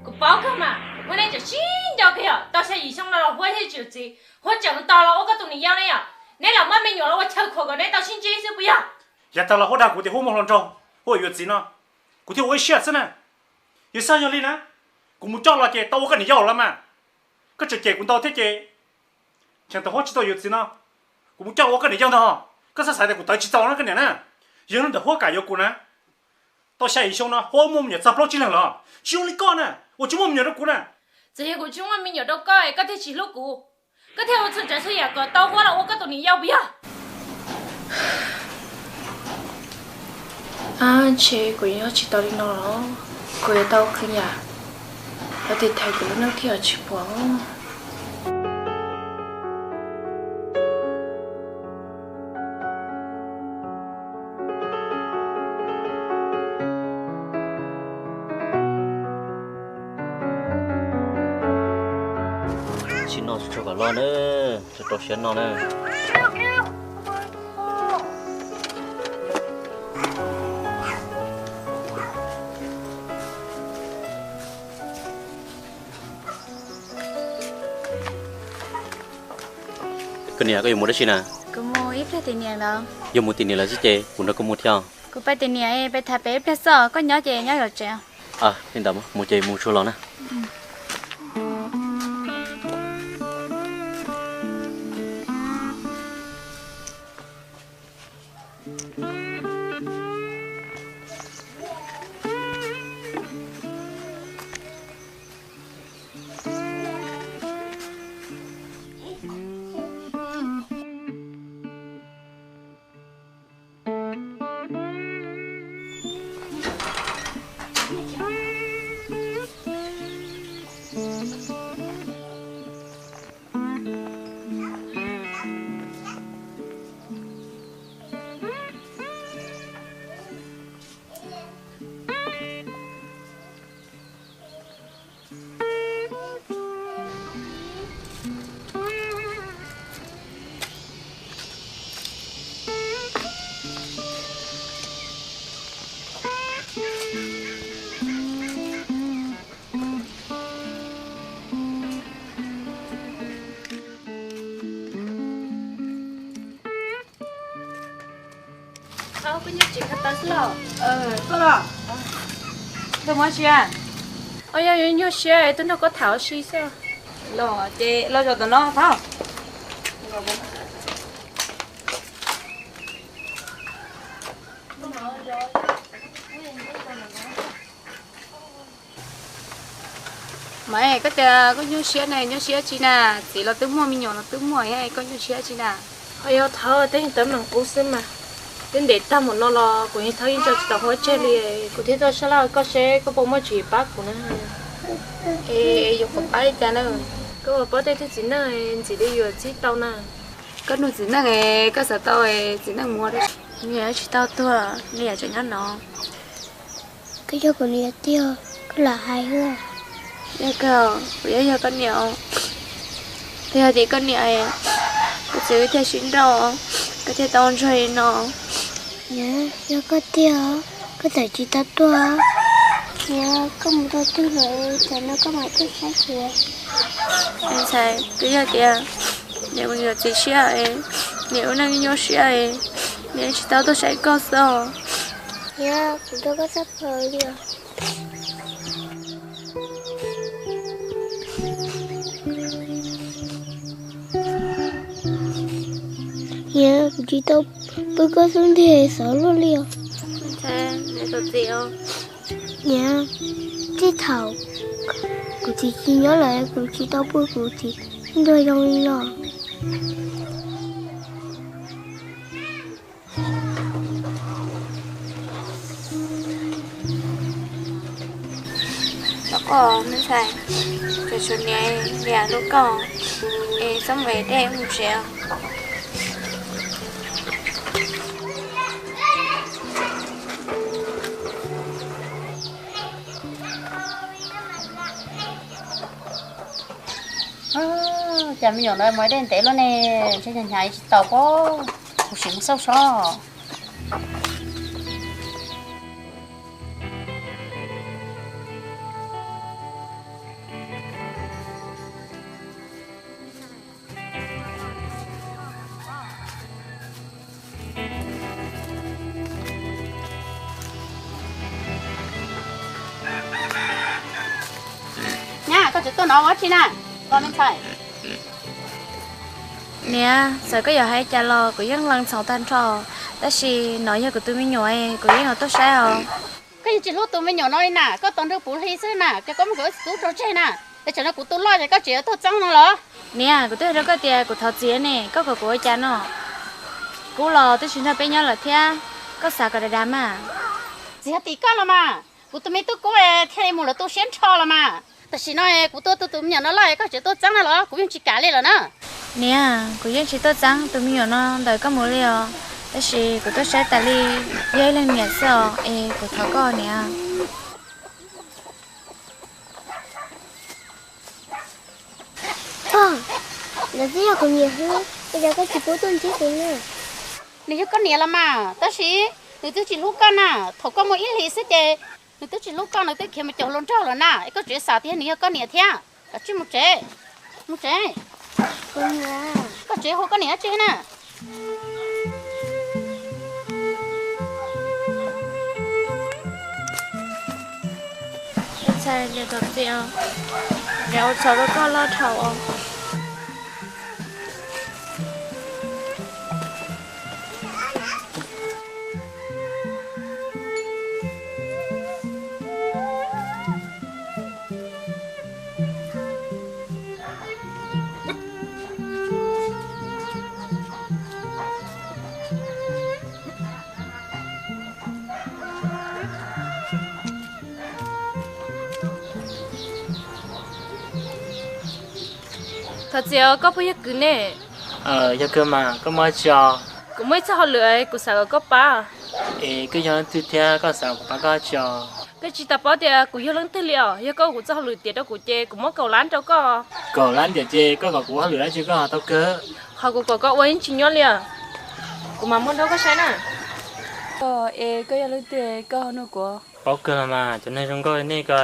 Kuv paub kawg mas, Huab neb tseem sib nco kawg yom, tau xya yim xyoo no los Huab thiaj tsis yuav txiv. Huab tseem mus tos los ua koj tus niam yau ne yom, neb los muab me nyuam los ua chaw khuam kom neb tau sib ntsib xwb puas yog? Yav tag los Huab dag kuv tias Huab muaj hluas nraug, Huab yuav txiv no, kuv thiaj ua ib siab xwb na. Yog xav yog li na, kuv mus coj los ces tau ua koj niam yau los mas. Koj tseem cem kuv ntau thiab ces ntshe ntawm Huab tsis tau yuav txiv no, kuv mus coj los ua koj niam yau ntag. Koj xav xav tias kuv tawv tsis tau na koj niam na. Yog hnub ntawm Huab kam yuav kuv na, tau xya yim xyoo no Huab muaj me nyuam txog plaub tsib leeg lawm, tsis zoo li koj na, uas tsis muaj me nyuam rau kuv na. Txawm yog kuv tsis muaj me nyuam rau koj es koj thiaj tsis hlub kuv, koj thiaj ua txhua tsav txhua yam kom tau Huab los ua koj tus niam yau puas yog? Ab, ntshe kuv yuav tsis tau li no los, kuv yuav tau qee yam los tiv thaiv kuv lub neej thiab tsis pom. Sim no tsuag tsuag kom loj na, rau rau siab noj na. Koj niam, koj yuav mus dab tsi na? Kuv mus ib pliag tim niam lawv. Yog mus tim niam lawv xwb ces kuv nrog koj mus thiab. Kuv pais tim niam, pais tham pem ib pliag xwb, koj nyob ces nyob zov tsev. Li ntawd mus ces mus tsuag los na. Koj nyuaj siab koj tau xwb los? Koj los, tuaj mus ua si? Os, yog yuav nyuaj siab tuaj nrog koj tham ua si xwb. Los ces los zov tom no thaub. Mas koj tias koj nyuaj siab ne, nyuaj siab tsi na? Txiv los twb muaj, me nyuam los twb muaj, koj nyuaj siab tsi na? Ho yog thaub, tej tawv meem qub xwb mas. Twb ntev tag mus no los kuv yeej thaub yeej tso tsis tau Huab tseg li. Kuv thiaj tuaj sab laj koj seb koj puas muaj tswv yim pab kuv na. Es yuav kom pab li cas na? Koj puas paub tej tug txiv neej ntxim li yus txib tau na? Koj nug txiv neej es koj xav tau txiv neej mus ua dab tsi? Niam tsis tau tuag, niam tseem nyob no. Koj yog kuv niam tiag, koj lam hais xwb. Yog kawg, kuv yeej yog koj niam. Twb yog tias koj niam, kuv txiv wb thiaj sib nrauj, koj thiaj tau ntsuag li no. Niam, yog koj tiag, koj txawm tsis tau tuag, niam, koj mus rau twg lawm, tsam no koj mam tuaj saib kuv. Ntxhais, twb yog tias niam kuv yuav txiv siab es, niam lub neej nyuaj siab es, niam tsis tau tuaj saib koj xwb. Niam, kuv nrog koj txhob pw li os. Niam, kuv tsis tau pw koj xub ntiag xov luaj li os. Niam, tej thaum kuv txiv tsis nyob lawm kuv tsis tau pw kuv txiv nrog zoo li no. Los koj me ntxhais, tseem tshuav niam, niam hlub koj es txhob mus ev dej mus tsev. Cas me nyuam no mus ev dej ntev luaj ne, ntshe hnyav hnyav tsis taus pob, kuv sim mus xauj sob. Tuaj no ua dab tsi na, los me ntxhais? Niam, txawm koj yuav hais cas los kuv yeej lees txhaum tag nrho, tab sis no yog kuv tus me nyuam, kuv yeej yuav tuaj saib os. Koj yeej tsis hlub tus me nyuam no li na, koj tos nrog puv hli xwb na, ces koj muab kuv tub rau tseg na, es tsam no kuv tu loj ces koj tseem yuav tuaj txeeb no los? Niam, kuv twb hais rau koj tias kuv thov txim ne, koj kom kuv ua cas no? Kub los twb tsis nrog peb nyob lawm thiab, koj xav kom dag dag mas. Txiv yog tim koj los mas, kuv tus me tub Kub thiaj li mus lawv tu siab nrho los mas. Tam sim no kuv tua tus me nyuam no loj, koj tseem tuaj txeeb no los? Kuv yeej tsis kam li lawm na. Niam, kuv yeej tsis tuaj txeeb tus me nyuam no ntawm koj mus li os, tab sis kuv tuaj saib tas li, yog ib leeg niam xwb os, es kuv thov koj niam. Pog, ntawd twb yog kuv niam xwb, ua cas koj tsis pub tuaj ntsib kuv na? Nws yog koj niam los mas, tab sis nws twb tsis hlub koj na. Thaum koj muaj ib hlis xwb ces nws twb tsis hlub koj, nws twb khiav mus caum hluas nraug lawm na. Es koj tseem xav tias nws yog koj niam thiab. Kav tsij mus tsev, mus tsev. Koj tseem hu koj niam dab tsi na? Ntxhais, niam thov txim os, niam ua txhaum rau koj loj dhau os. Thov txim os, koj puas yog kwv ne? Yog kawg mas, koj muaj dab tsi os? Kuv muaj ib txoj hauj lwm kuv xav kom koj pab. Es koj yog leej twg thiab koj xav kuv pab koj dab tsi os? Koj tsis tau paub tias kuv yog leej twg li os. Yog koj ua kuv txoj hauj lwm tiav rau kuv ces kuv muab kaum lab rau koj. Kaum lab ntiam ces koj kom kuv ua hauj lwm dab tsi koj ho tau kawg? Qhov kuv kom koj ua yeej tsis nyuaj li os. Kuv mam muab nrog koj saib na. Es koj yog leej twg koj ho nug kuv? Paub kawg los mas, cov neeg zoo nkauj nej ko,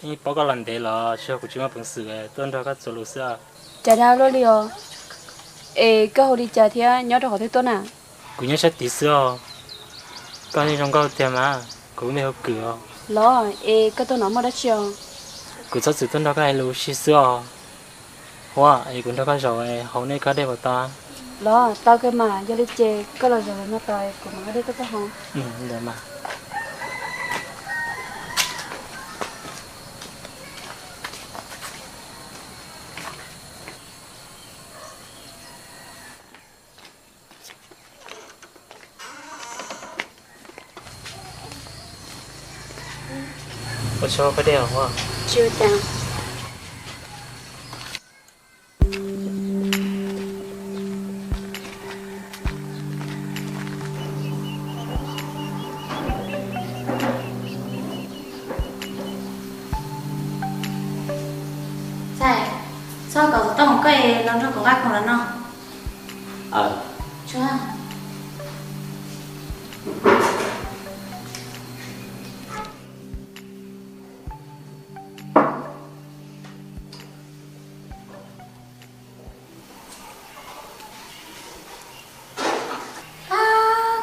yeej paub koj los ntev los tsis yog kuv tsis muaj peev xwm tuaj nrog koj txuas lus xwb. Cas dag luaj li os. Es koj hu li cas thiab nyob rau qhov twg tuaj na? Kuv nyob sab tid xwb os. Koj yeej zoo nkauj tiag mas, kuv lub npe hu Kwm os. Los es koj tuaj no muaj dab tsi os? Kuv txhob txwm tuaj nrog koj hais lus ua si xwb os. Huab, es kuv nrog koj zaum haus nej koj dej puas tau? Los tau kawg mas, yog li ces koj los zaum no tos kuv mam muab dej tuaj koj haus. Ntawd mas. Ua tsaug koj dej os. Tsis ua cas. Txhob kom kuv tau mus, koj los nrog kuv nqa khoom los no.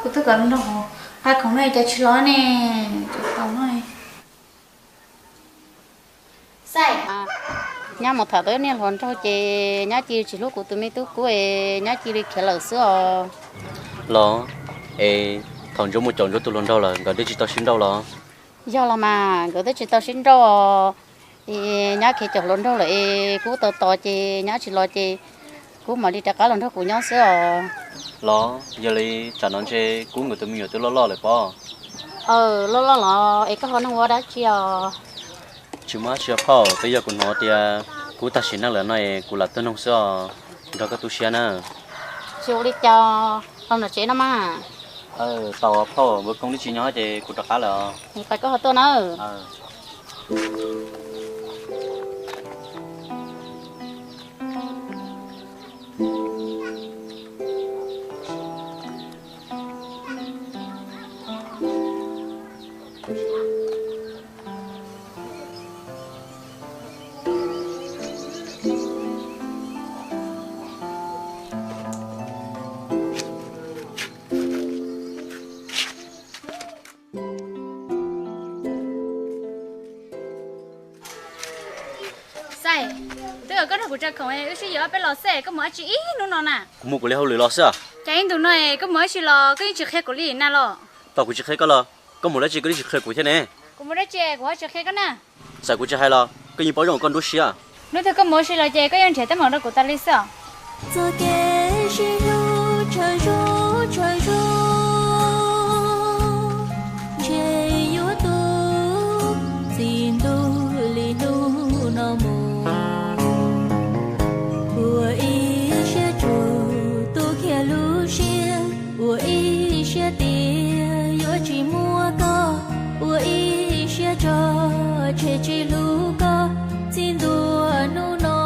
Kuv twb kom nrog kuv nqa khoom no cas tsis los ne, tau no. Nyab mus tham tau niag hluas nraug ces nyab cia li tsis hlub kuv tus me tub Kub es nyab cia li khiav lawm xwb os. Los, es thaum Ntsuab mus caum Ntsuab tus hluas nraug lawm nkawd twb tsis tau sib nrauj los? Yog los mas, nkawd twb tsis tau sib nrauj os. Es nyab khiav caum hluas nraug lawm es Kub tau tos ces nyab tsis los ces Kub mam li rov qab los nrog kuv nyob xwb os. Los, yog li tsam no ntshe Kub nkawd tus me nyuam twb loj loj lawm pob? Aw, loj loj los es koj ho nug ua dab tsi os? Tsis muaj dab tsi os phauj, twb yog kuv hnov tias Kub tag sim neej lawm no es kuv lam tuaj noog xwb os, nrog koj tu siab na. Tsis ua li cas, los nram tsev no mas. Tau phauj, npawg Koob twb tsis nyob ces kuv rov qab lawm os. Pais koj ho tuaj na. Koj nrog kuv tsa khoom, wb sib yuav ob peb los xwb, koj mus dab tsi ib hnub no na? Kuv mus kuv li hauj lwm los xwb. Cas ib ntus no koj mus dab tsi los koj yeej tsis qhia kuv li na los? Thaum kuv tsis qhia koj los, koj mus dab tsi koj yeej tsis qhia kuv thiab ne. Kuv mus dab tsi kuv ho tsis qhia koj na. Txawm kuv tsis hais los koj yeej paub zoo koj nruab siab. Hnub twg koj mus ua si los ces koj yeej nrhiav teeb meem rau kuv tas li xwb os. Txoj kev sib hlub tshav zoo tshav zoo, ntshe yuav tu txij ntuj li hnub no mus. Ua ib siab tsug tu kiag lub siab, ua ib siab tias yuav tsis muaj koj, ua ib siab tso tseg tsis hlub koj txij ntua hnub no.